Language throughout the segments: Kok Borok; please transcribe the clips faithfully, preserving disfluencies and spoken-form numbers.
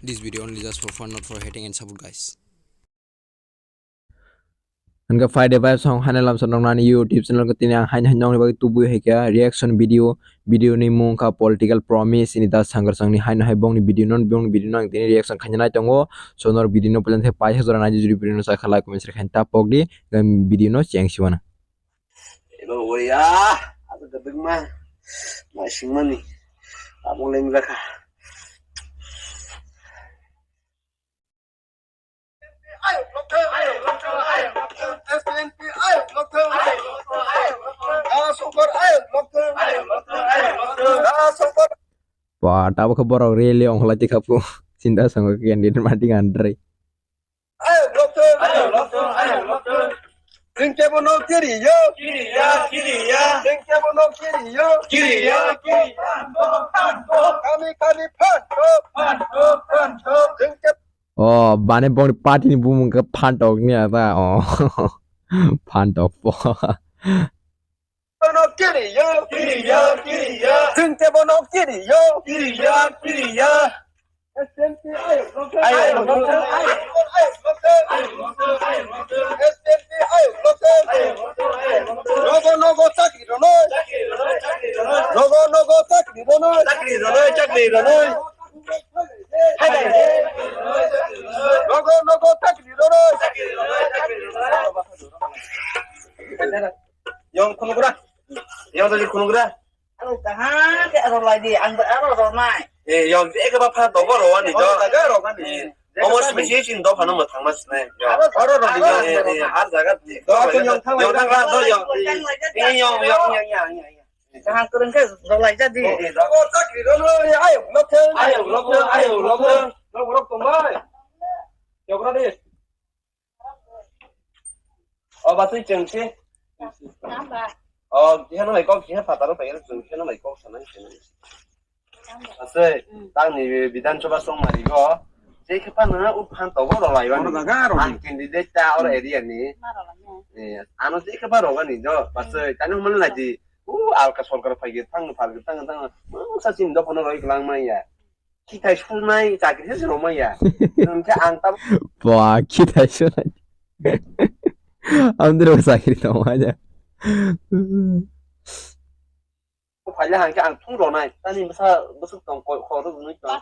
This video only just for fun, not for hating and support, guys. Hingke Friday Vibes song haino lamsa noknani YouTube channel ko tini ang haino haino nokni bagwi tubui hai khe reaction video, video ni mung kha Political Promise ini da Sangar Sangni haino hai bongni video non bongni video no ang tini reaction khaina nai tongo. So nor video no pulan the paisa jora nai juri video no sa khala comment share khaina tapok di, video no cheng siwana. Ebo oya, asa kedengma, masing mani, abong leng baka. Ba, tabo khe borok rally ongkhlai tikha pu. Sinda songo candidate mati gandri. Ringke bono kiriyo. Kiriya, kiriya. Ringke bono kiriyo. Kiriya, kiriya. Kami, kami phanto. Phanto, phanto. Ringke Oh, bani bongni party ni bumung khe phantok ni ata. Oh. Phantok po. Bono kiriyo. Kiriya, kiriya. Ringke bono kiriyo. Kiriya, kiriya. S P N P ayo, ayo, ayo, ayo, ayo, ayo, ayo, S P N P ayo, ayo, ayo, ayo, nogo, nogo, chakri ronoi. Chakri ronoi, chakri ronoi. Nogo, nogo, chakri ronoi. Chakri ronoi, chakri ronoi. Hai, hai, hai. Nogo, nogo, chakri ronoi. Chakri ronoi, chakri ronoi. Yong khunukra. Yong tadi khunukra. Aro kaha ke aro lai di, ang aro ro nai. Eh, yong, eh, ke ba pha dogo ro ani jo. Aro jaga ro ani. Eh, omo simi si sin do phano mo thangma sinai. Aro, aro ro di. Eh, eh, ar jaga di. Do ko yong thang lai. Yong thang la do yong. Eh, yong, yong, yong, yong, yong. Kaham kwrwng khe ro lai ja di. Eh, do. Abo chakri ro no, ayo, lokhe. Ayo, lokhe, ayo, lokhe. Rok, rok tong bai. Yog ro di. O ba twi chwng si. Tamba. O khe no hai kok khe phataro pai chwng khe no hai kok sana khe. Tamba. Asai, mm, tang ni Bidhan Sabha song mari go. Je khe pa na u phan to go ro lai ba. Oro jaga ro. Ang candidate ta or area ni. Ma ro lai na. Eh, ano je khe pa ro ga ni jo. Ba, mm, sai tani humana lai di. U alka sorkar phai ge thang phal ge thang thang. Mungsa sin do kono roi klang ma ya. Kithai sunai chakri se roma ya. Nang khe ang tam. Ba, kithai sunai. Ang dro chakri tong ma ya. Phaila hang khe ang thung ronai. Tani bwsa bwswk tong ko, ko rw nui tong.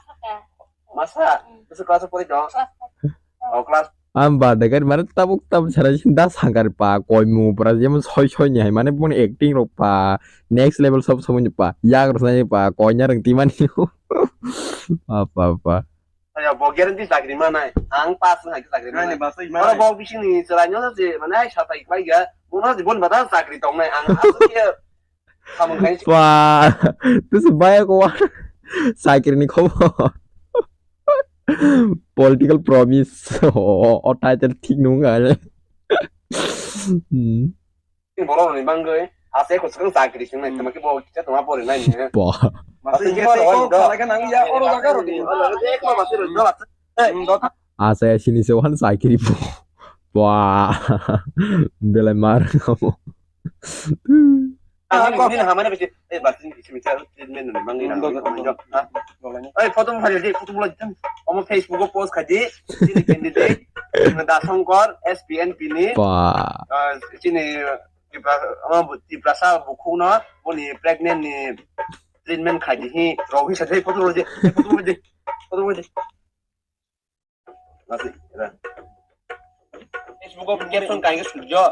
Masa? Mm. Bwswk class o pori tong? Class five. O class. Ang ba de gari mane tabuk tabuk chara sin da sangkar pa koi mu pra jemon soi soi ni hai mane boni acting rok pa next level sob somoi ni pa yak rok sai pa koi nya rang ti mani. Apa apa. Saya bo guarantee chakri manai. Ang pass nai chakri manai. Nani ba sai manai. Oro bo bising ni chwrai no je mane ai satai bai ga. Bo no je bon bata chakri tong nai ang asuk ye. Samung khai. Wah, tu se bai ko wa. Chakri ni khobor. Political Promise. O, o, o title thik nung ale. Hmm. Borok ni bangwi ase ko swkang chakri sing nai, hmm, tama ke bo kicha tama pore nai ni. Bo. Masih jima ro ni do. Kala ka nang ya oro jaga ro ni. Ek ma masih ro do. Ase sini se wan chakri bo. Bo. Belai mar kamo. Ah, ko ni hamane bisi. Eh, batin kisi mi char treatment ni mangi na. Hmm, do, do, do. Ha? Eh, photo mo phari di, photo mo lagi. Omo Facebook o post khai di. Sini candidate. Da Songkor, S P N P ni. Ba. Ah, sini Tipra-, ama bu-, Tiprasa bukhukno boni pregnant ni treatment khai di hi, rok hi sa thai photo rok di, photo rok di, photo rok di. Nasi, era. Facebook o caption kai ke surjo.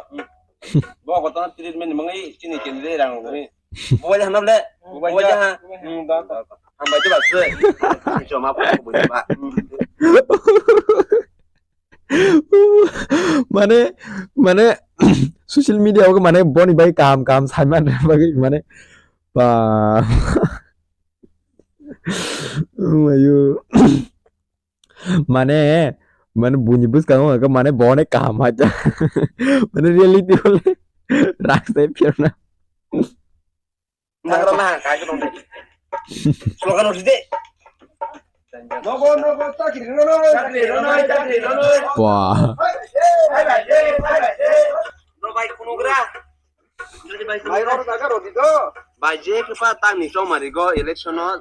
Bo ko tan treatment mangai sini kendri rang ni. Bo le hanap le. Bo le ha. Hmm, da. Hambai tu ba se. Ni choma bo bo ba. Mane, mane, social media o mane boni bai kaham kaham saiman bagwi mane ba. Umayo. Mane, mane buni bwskango hwnka mane boni kaham haja. Mane reality hole rak sai phirna. Nagra na, kai ko dong. Slogan uthi de. Nogo, nogo, chakri ronoi. Chakri ronoi, chakri ronoi. Wah. Bye, bye, bye, bye, bye. No, bai, kunugra. Bai, oro jaga rodi do. Bai, je khe pa tang ni chong mari go election o.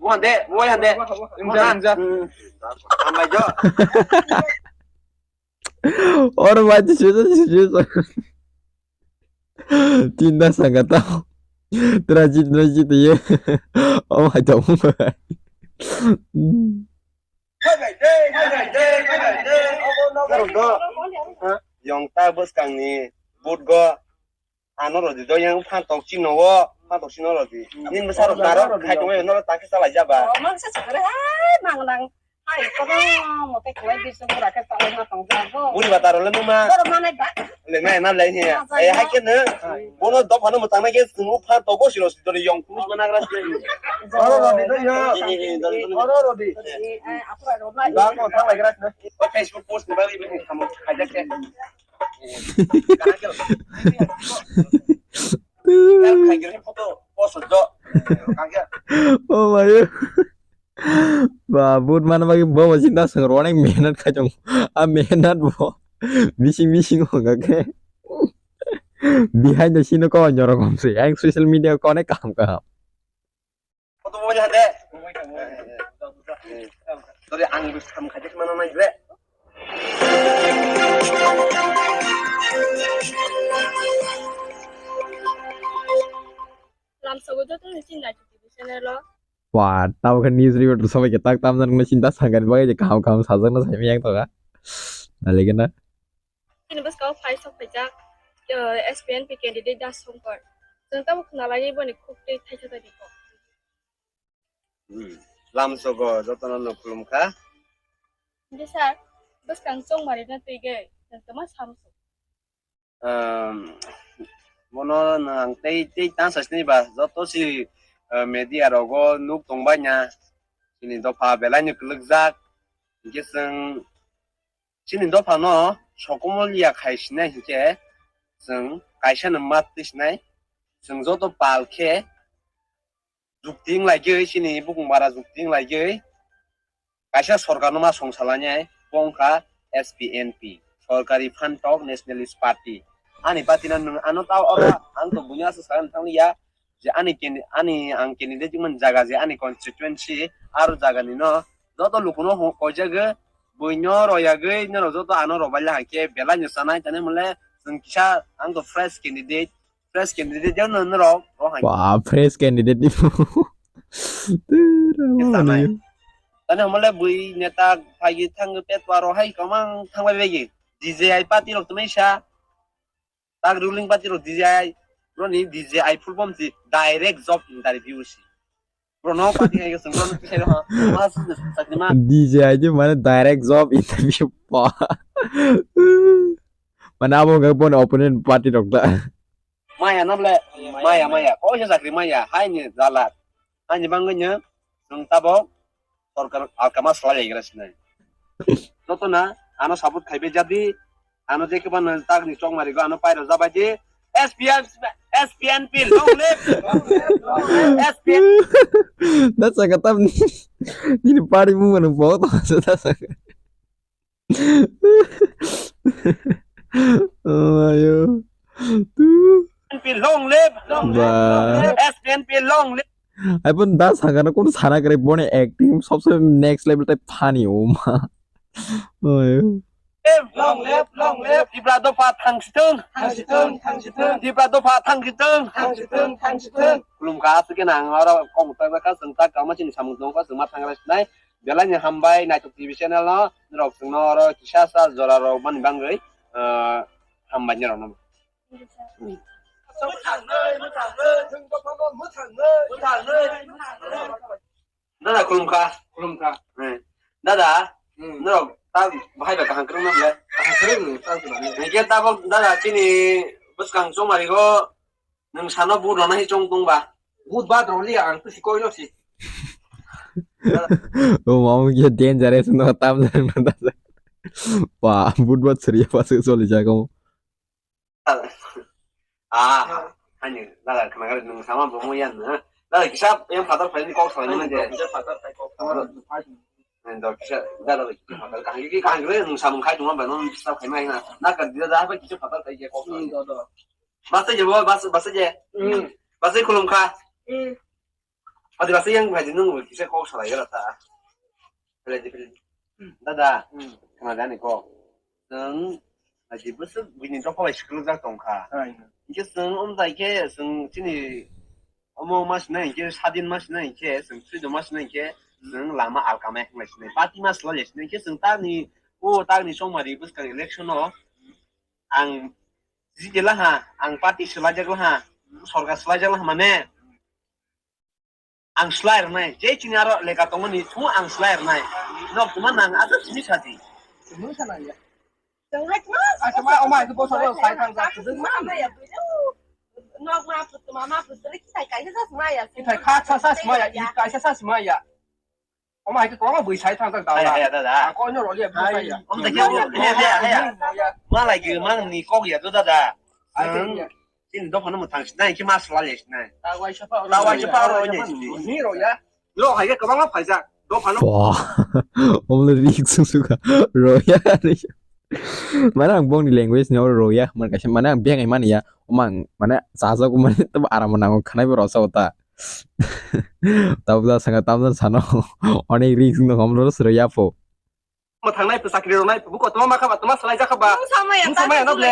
Buhan de, buhan de. Inja, inja. Hmm. Hambai jo. Oro bai sujud sujud. Tinda sangata. Trajit trajit ye. Oh my god. Yong ta bwskangni vote go. Ano rodi do yang phantok chino wo, phantok chino rodi. Nin bwsa rok narok khai tongwi norok takhe chalai jaba. Oh, mang sa chakre hai mang nang. Hai kono mo te khlai bisu pura khe chalai ma tong jago. Buri bata role numa. Boro manai ba. Le na na le ni. Ai hai ke ne. Bono do phano mo tangnai ke sunu phantok go siro siro yong push mana gra. Oro rodi do yo. Oro rodi. Ai apura rodi. Ba mo thanglai gra. Facebook post ni ba ri bi khamo khai jak ke. Oh my god. Ba, vote mana bagwi bo bo chinta swng rw, onek mehnat khai tong. A mehnat bo bising bising wngkha khe. Behind the scene ko nyorok om se. Ang social media ko onek kaham kaham. Sorry, ang bwsam khaijak mano nai bre. Lamsogo joto ni chinta chiti bisinelo. Wa, tamo khe news reporter sabai khe tak tamjak na chinta sangani bagwi je kaham kaham sajak na saimiyang toga. Naligena. Chini bwskao phai sok phaijak, eh, S P N P candidate Das Songkor. Chwng tamo khwnalaiwi boni khuk twi thaisa twi kok. Hmm. Lamsogo jotono no khulumkha. Hindi sir, bwskang chongmari na twi ge, chwng tama samsuk. Ehm, bono ang tei, tei tang sa sini ba, joto si, eh, media rogo nuk tongbai na, chini dopha belai ni kwlwkjak, hinkhe chwng chini dopha no sokomol ya khai sinai hinkhe chwng kaisa no mat twi sinai, chwng joto pal khe jukti wng lai khe chini bukung bara jukti wng lai khe kaisa sorkar no ma song salai nai bo wngkha S P N P, Sorkari Phantok Nationalist Party. Ani party no nwng ano ta oro ang to buino aswk sakani thang ya. Je ani candi-, ani ang candidate wngmani jaga je ani constituency, aro jaga ni no joto luku no ho-, koijagwi, buino royagwi norok joto ano robaila hai khe belai no chanai tani mole chwng kisa ang to fresh candidate, fresh candidate no norok ro hai. Ba, fresh candidate ni. Tani mole bui neta phai thang pet paro hai kamang thang bai bai D J I party rok tumi sa. Tak ruling party rok D J I, bro ni D J I full form si direct job interview si. Bro no party ngai sung bro no kisai ha. Mas chakri ma. D J I je mane direct job interview pa. Mane abo ngai bon opponent party rok da. Maya na ble, maya, maya. Ko se chakri maya, hai ni jala. Hai ni bangwi nya, sung tabok. Sorkar alkama salai gra sinai. Joto na ano support khaibe jadi, ano je keba nang tak ni chok mari go ano pairo jabai di. S P N, S P N P long live. S P N. That's a katam ni. Ni pari mu manu bo to sa sa. Oh ayo. Tu. S P N P long live, long live, long live. S P N P long live. Ai pun da sangana kun sana kare bone acting sobse next level type funny oma. Oi. Long live, long live. Tipra dopha thang sithung, thang sithung, thang sithung. Tipra dopha thang sithung, thang sithung, thang sithung. Kulum ka asike nang aro kong ta ka sung ta kama chini samung tong ka sung ma thang rai nai. Belai ni hambai naitok T V channel no norok sung no oro kisa sa jora rok mani bangwi, ah, hambai ni rok no. Mwthangwi, mwthangwi. Chwng dophano mwthangwi. Mwthangwi, mwthangwi. Dada, khulumkha. Khulumkha. Eh, dada, hmm, norok ta bahai bai kaham kwrwngna bwle? Kaham kwrwngni, tang kwrwngni. Hwnkhe tabok dada chini bwskang chongmarigo nwng sano vote rwna hai chong tongba? Vote ba rwliya, ang to si koino si. O mama khe dangerous no tam jan no dada. Ba, vote ba chwrwya ba se choli jago. Ah, hani, dada, khna gari nwng sama bo mo yan na. Dada, kisa yang phatar phai ni kok salai na je. Kisa phatar phai kok. Dada, kisa, dada, kisa phatar kahang ki kahang re nwng samung khai tuma ba nwng kisa khai mai na. Na ka dida da ba kisa phatar phai je kok. Hmm, dada. Basa je bo, basa, basa je. Hmm. Basa khulumkha. Hmm. Adi basa yang phai nwng kisa kok salai gara ta. Pele di, pele di. Hmm. Dada, hmm, khna gani kok. Nwng Aji bwswk bini dopha bai swklugjak tongkha. Hai. Hinkhe chwng omtai khe chwng chini omo ma sinai hinkhe, sadin ma sinai hinkhe, chwng freedom ma sinai hinkhe, chwng lama alkam hai hinglai sinai. Party ma swlai sinai hinkhe chwng takni, o takni chongmari bwskang election o ang jitela ha, ang party swlaijak laha, sorkar swlaijak laha mane. Ang slai rwnai, je chini aro leka tongmani, thung ang slai rwnai. Nok tuma nang, aswk simi sadi. Tuma sana ya. Tuma, tuma, oma, itu bosor lo sai thang jak, tuma. Nok ma put, tuma ma put, kita kaisa sa sima ya. Kita kha sa sa sima ya, kaisa sa sima ya. Oma, itu koma bui sai thang jak dawa. Hai, hai, dada. Aku nyo roli ya, bui sai ya. Om tak ya, hai, hai, hai. Malai ge, mang ni kok ya tu dada. Ai, ya. Chini dophano mwthang sinai, khe ma swlai sinai. Ta waisa pa oro ya. Ni ro ya. Lo hai khe kwbangma phaijak. Dophano. Wah. Omle rik sung suka. Ro ya. Mane ang bongni language ni oro ro ya. Mane kaisa mane ang beng ai mani ya. Omang mane chajak mane to aram nango khanai bo rosao ta. Tabla sanga tamjani sano. Onek rik sung no omlo sro ya pho. Mwthangnai pho, chakri rwnai pho, buko toma ma khaba, toma salai jak khaba. Nwng samaya, nwng samaya no ble.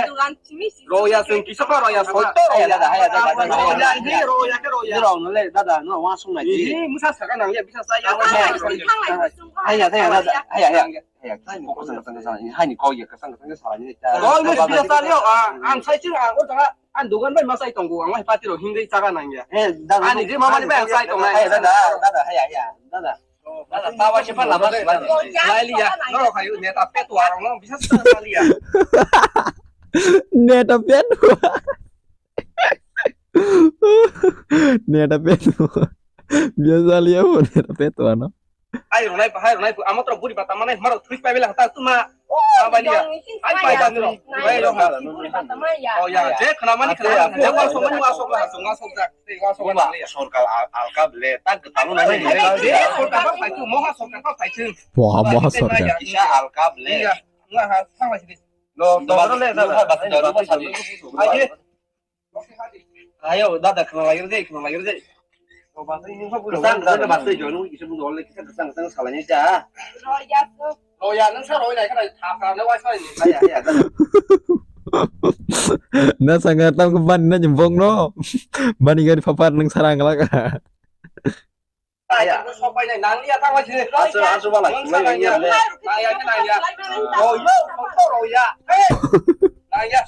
Roya, chwng kisa kha roya, soito roya. Haya, dada, haya, dada, dada, haya, roya, haya, roya, roya. Nirok no le, dada, no wa sung nai. Ihi, musa saka nang ya, bisa saya. Haya, haya, dada, haya, haya. Haya, hai ni kok ya, kasang, kasang, hai ni kok ya, kasang, kasang, salai ni. Kok ni bisa salai, ah, ang sai chwng, ah, o jaga, ang dogan bai ma sai tongo, ang mai pati ro hingri jaga nang ya. Eh, dada, ani je mama ni bai ang sai tong nai. Haya, dada, dada, haya, haya, dada. Dada, tawa se pha lama swlai liya. Norok hai neta petwa rok no bisa swlai liya. Neta petwa. Neta petwa. Biasa liya bo neta petwa no. Hai rwnai, hai rwnai, amo tro buri bata manai maro thui pai bela ta tuma. Abaliya. Hai pai ta niro. Bai ro ha. Oh ya, je khna mani khna. Je wa sok mani wa sok la, wa sok ja. Sorkar al-, alka ble, tak ketang na ni. Sorkar ba phai tu, moha sorkar ba phai tu. Wah, moha sorkar. Kisa alka ble. Iya, nggak ha, sama sini. Lo, lo, lo, lo, lo, lo, lo, lo, lo, lo. Ayo, dada, khna lagi de, khna lagi de. Kesang, dada, basta jono, isa bundo le, kesang, kesang, kesang, salanya ja. Roya, nang sa roya, kana, thap, thap, na, wa, sa, ni. Aya, aya, dada. Na sanga tam ko ban na jembong no. Bani gari papar nang sarang laka. Aya. Sopai nai, nang liya, tang, wa, sini. Asu, asu, bala, nang sa, nang ya. Nang ya, nang ya. Oh, yo, foto roya. Hey. Nang ya.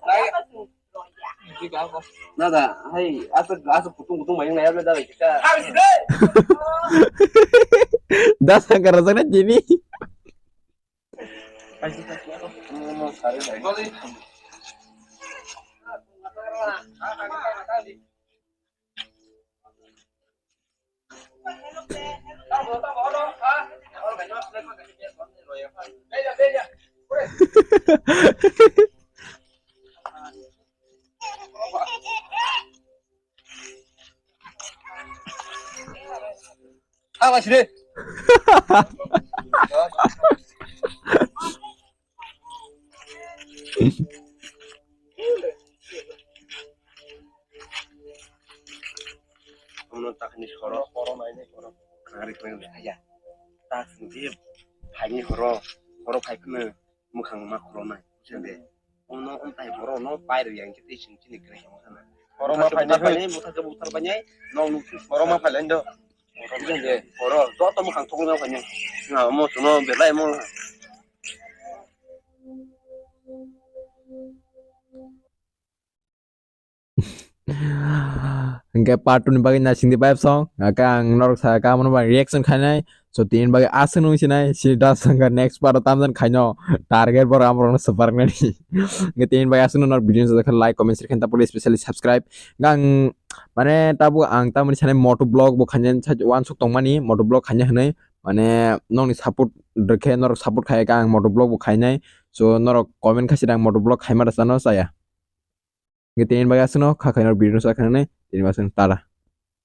Nang ya. Dada, hai, aswk, aswk kutung kutung bai wng nai, dada, kisa. Da sangkar rajak na jini. Tama sini. Omo takni soro, soro nainai soro. Khangari khangari haya. Tak sini phaini horo, horo phai khwna mwkhang ma khoro nai. Sende. Ono ontai boro no pai rw yang kiti sini chini kre yang sana. Horo ma phai nai. Buthar ke buthar banyai. Nong nuk horo ma phai lendo. Sende. Horo. Joto mwkhang thokna phai nai. Na mo suno belai mo. Hingke part two ni bagwi naisingdi vibe song, hingke ang norok sa ka mono bai reaction khainai. So tini bagwi aswk nung sinai, si da sangka next part o tamjani khaino target borok amorokno swparknani. Hingke tini bagwi aswkno norok video no like, comment, share khaina tapole specially subscribe. Hingke ang mane tabuk ang tamoni sanai moto vlog bo khainai wansuk tongmani, moto vlog khainai hinui mane nokni support rwkhe norok support khai kha ang moto vlog bo khainai. So norok comment khaisida ang moto vlog khaima da chano chaya. Hingke tini bagwi aswkno kha khaino video no sa khainani tini bagwi aswkno tara.